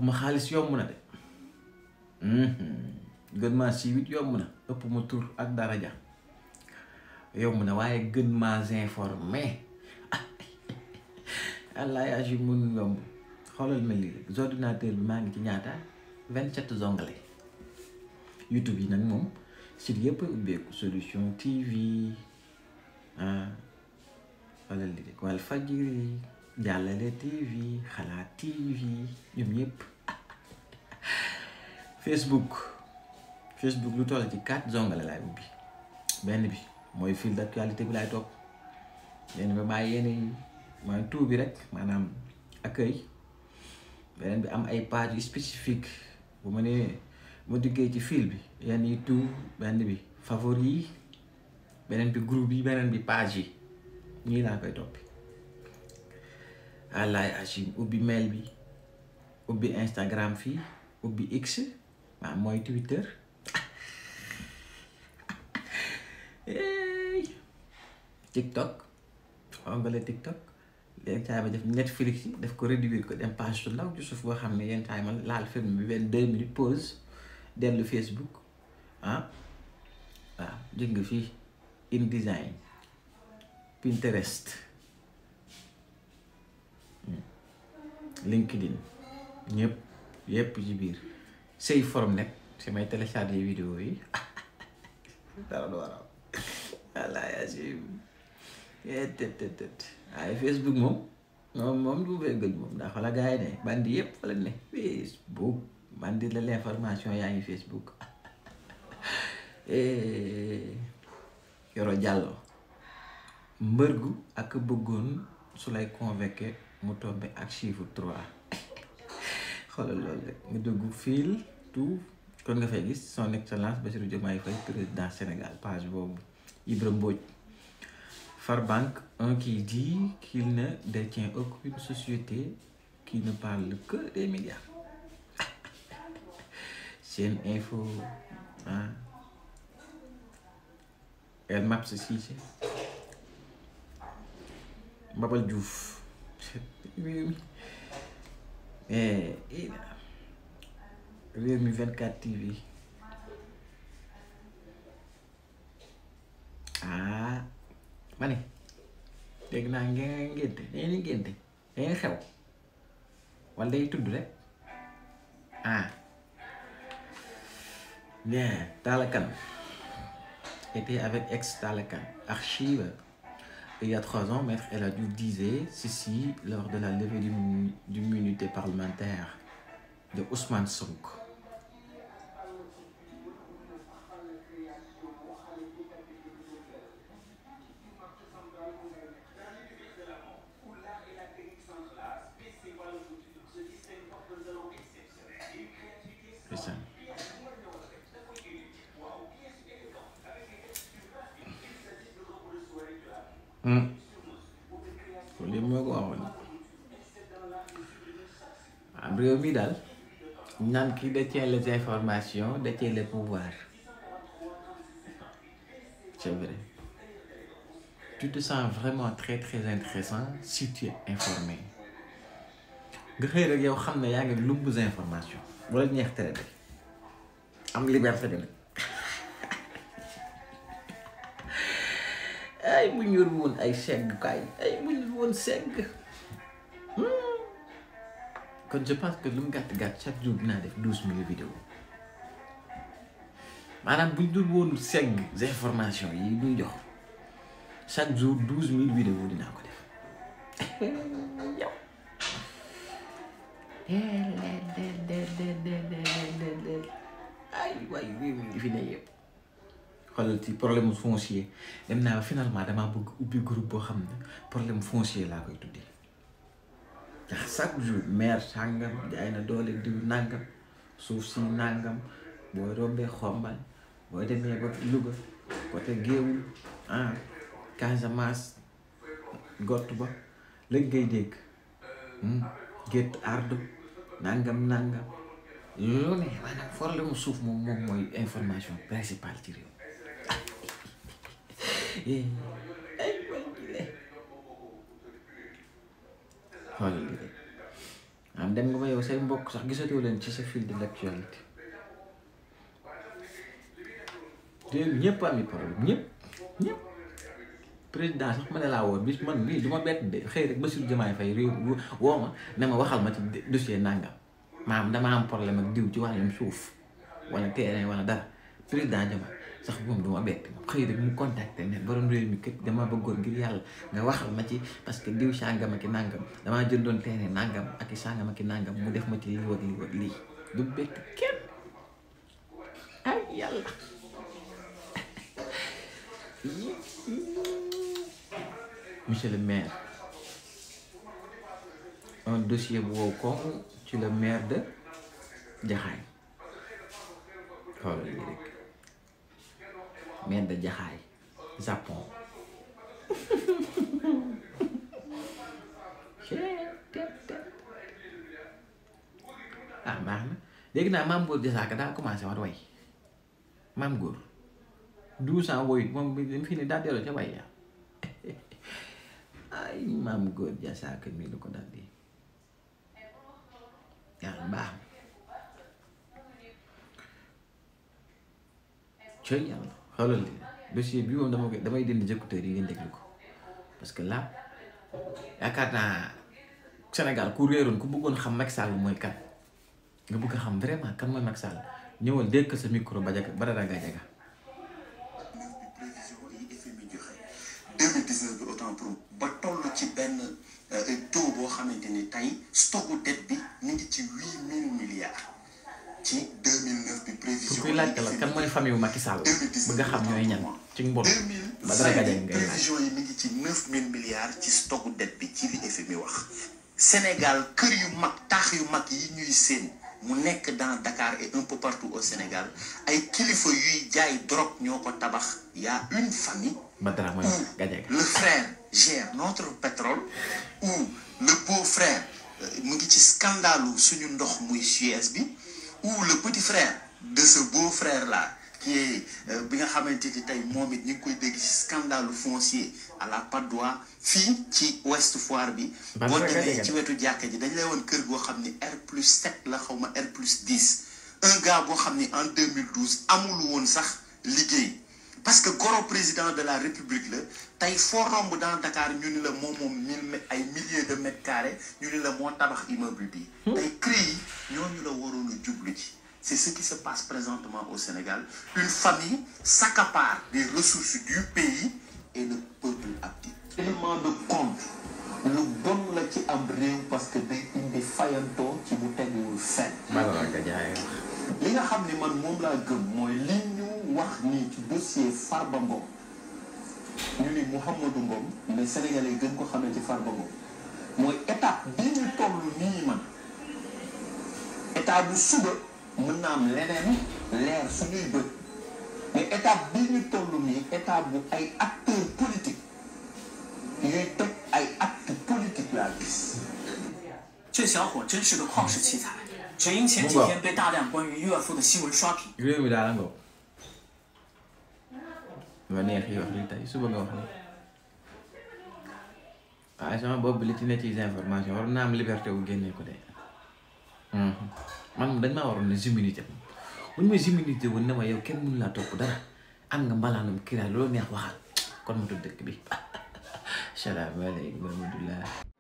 ma xaalis yomb na de gën maa siiwit yomb na ëpp ma tur ak daraja yomb na waaye gën maa informé allah yaa si mun yomb xoolal ma lii ordinateur bi maa ngi ci ñaata 27 onglets YouTube yi nag moom site yëpp ubbeeku Solution TV xoolal li rek Walfadjri Jàllale TV Xalaat TV ñoom ñëpp Facebook lu toll ci 4 onglets laay ubbi benn bi mooy fil d'actualité bi laay topp benn bi bàyyi yenn mooy tout bi rek maanaam accueil beneen bi am ay page spécifique bu ma nee ma duggee ci fil bi yenn yi tout benn bi favori yi beneen bi groupe yi beneen bi page yi ñii laa koy toppi wallaay achim ubbi mail bi ubbi Instagram fii ubbi X waaw mooy Twitter TikTok onglet TikTok yenn saa yi ma def Netflix yi daf ko réduire ko dem page su ndaw ci suuf boo xam ne yenn saa yi ma laal film bi benn 2 minutes pause dellu Facebook waaw jóg nga fii InDesign Pinterest LinkedIn yépp ci biir say forum net si may télécharger vidéo yi dara du waral walla yaa si waaye Facebook moom du fee gëj moom ndax wala gars yi ne bandi yëpp fa la ne Facebook bandi la l'information yaa ngi Facebook Yoro Diallo mbërgu ak bëggoon su lay convoqué mu tombé ak chiffre 3 xoolal loolu rek nga dugg fil tout kon nga fay gis son excellence Bassirou Diomaye Faye président Sénégal page boobu Ibra Mbodj Farbank qui dit qu'il ne détient aucune société qui ne parle que des médias Sen Info El Maps Cissé Babal Diouf Rewmi 24 TV ma ne dégg naa ngeen ngénte dañuy ngénte dañuy xew wala day tudd rek bien Talla Kane était avec ex Talla Kane archive. Il y a 3 ans, Maître El Hadji Diouf disait ceci lors de la levée d'immunité parlementaire de Ousmane Sonko. C'est ça. Li moo ko waxoon am réew mi daal naan ki détient les informations détient le pouvoir c'est vrai tu te sens vraiment très très intéressant si tu es informé nga xëy rek yow xam ne yaa ngi lumbus information wala ñeex tere de am liberté de nag ay bu ñu woon ay segg kaay ay bu ñu woon segg kon je pense que lu mu gàtt chaque jour dinaa def 12 000 vidéos maanaam bu ñu dul woon segg information yi ñuy jox chaque jour 12 000 vidéos dinaa ko def yow ay waay réew mi fi ne yëpp xoolal ci problème foncier dem naa finalement damaa bëgg ubbi groupe boo xam ne problème foncier laa koy tuddee ndax chaque jour maire sàngam jaay na doole diw nàngam suuf si nàngam booy rombee Xombal booy demee ba Louga côté Géewul Casamance gott ba léegi ngay dégg gétt ardo nàngam loolu ne maanaam problème suuf moom mooy information principale ci réew xoolal li rek maanaam dem nga ba yow say mbokk sax gisatoo leen ci sa fil de l'actualité réew ñëpp am i problème ñëpp président sax ma ne laa woon bis man lii du ma bett de xëy rek Bassirou Diomaye Faye réew woo ma ne ma waxal ma ci dossier nangam maanaam dama am problème ak diw ci wàllum suuf wala terrain wala dara président Diomaye sax moom du ma bett moom xëy rek mu contacté ne borom réew mi kët dama bëggoon ngir yàlla nga waxal ma ci parce que diw sàngam ak i nangam damaa jëndoon terrain nangam ak i sàngam ak i nangam mu def ma ci lii wak lii wak lii du bett kenn ay yàlla monsieur le maire un dossier bu wow kooku ci le maire de Jaxaay xoolal lii rek maire de Jaxaay Japon ah baax na léegi naa Mame Gor Diazaka daa commencé war way Mame Gor 12 ans woyut moom bi fi ni daa delloo ca way ya ay Mame Gor Diazaka mii lu ko dal di yàlla baax na cooy yàlla xoolal li dossier bi moom damay dindi écouteurs yi ngeen déglu ko parce que là yaakaar naa Sénégal ku réeroon ku bëggoon xam Macky Sall mooy kan nga bëgg a xam vraiment kan mooy Macky Sall ñëwal dégg sa micro Badara Gadiaga 2019 bi autant pour ba toll ci benn taux boo xamante ni tey stocku dette bi ñu ngi ci 8000 milliards ci 2009 bi prévision. ku koy laajte la kan mooy famille Macky Sall bëgg nga xam ñooy ñan ci mbon Badara Gadiaga ngay laaj prévision yi mi ngi ci 9000 milliards ci stocku dette bi ci li FMI wax. Sénégal kër yu mag taax yu mag yi ñuy seen mu nekk dans Dakar et un peu partout au Sénégal ay kilifa yuy jaay drogue ñoo ko tabax y a une famille. Badara mooy Gadiaga le frère gère notre pétrole ou le beau-frère mu ngi ci scandale suñu ndox muy Suez bi ou le petit frère de ce beau-frère là qui est bi nga xamante ni tey moom it ñu ngi koy dégg ci scandale foncier à la Patte d'Oie fii ci Ouest Foire bi boo demee ci wetu jàkka ji dañ lay woon kër goo xam ni R+7 la xaw ma R+10 un gars boo xam ni en 2012 amul woon sax liggéey parce que goro président de la République la tey foo romb dans Dakar ñu ni la moom ay milliers de mètres carrés ñu ni la moo tabax immeuble bi tey CREI yi ñooñu la waroon a jublu ci. C'est ce qui se passe présentement au Sénégal. Une famille s'accapare des ressources du pays et le peuple abdique. Élément de compte lu bon la ci am réew parce que day indi fayantoo ci bu teguwul fenn. li nga xam ne man moom laa gëm mooy li ñu wax nii ci dossier Farba Ngom ñu ni Mouhamadou Ngom mais Sénégalais gën ko xamee ci Farba Ngom mooy étape bi ñu toll nii man état bu suba. mën naa am leneen leer suñuy bët mais étape bii ñu toll nii étape bu ay acteurs politiques yuy teg ay actes politiques laa gis. 这小伙真是个旷世奇才，只因前几天被大量关于岳父的新闻刷屏。 réew mi daal la nga ma neex yi wax li tey suba nga wax li waaye sama bopp li ci ne ci information war naa am liberté wu génnee ko de man dañ maa waroon ne immunité buñ ma immunité woon ne ma yow kenn mënu laa topp dara am nga mbalaanum kiraay loolu neex waxal kon ma tudd dëkk bi salaamaaleykum wa rahmatullah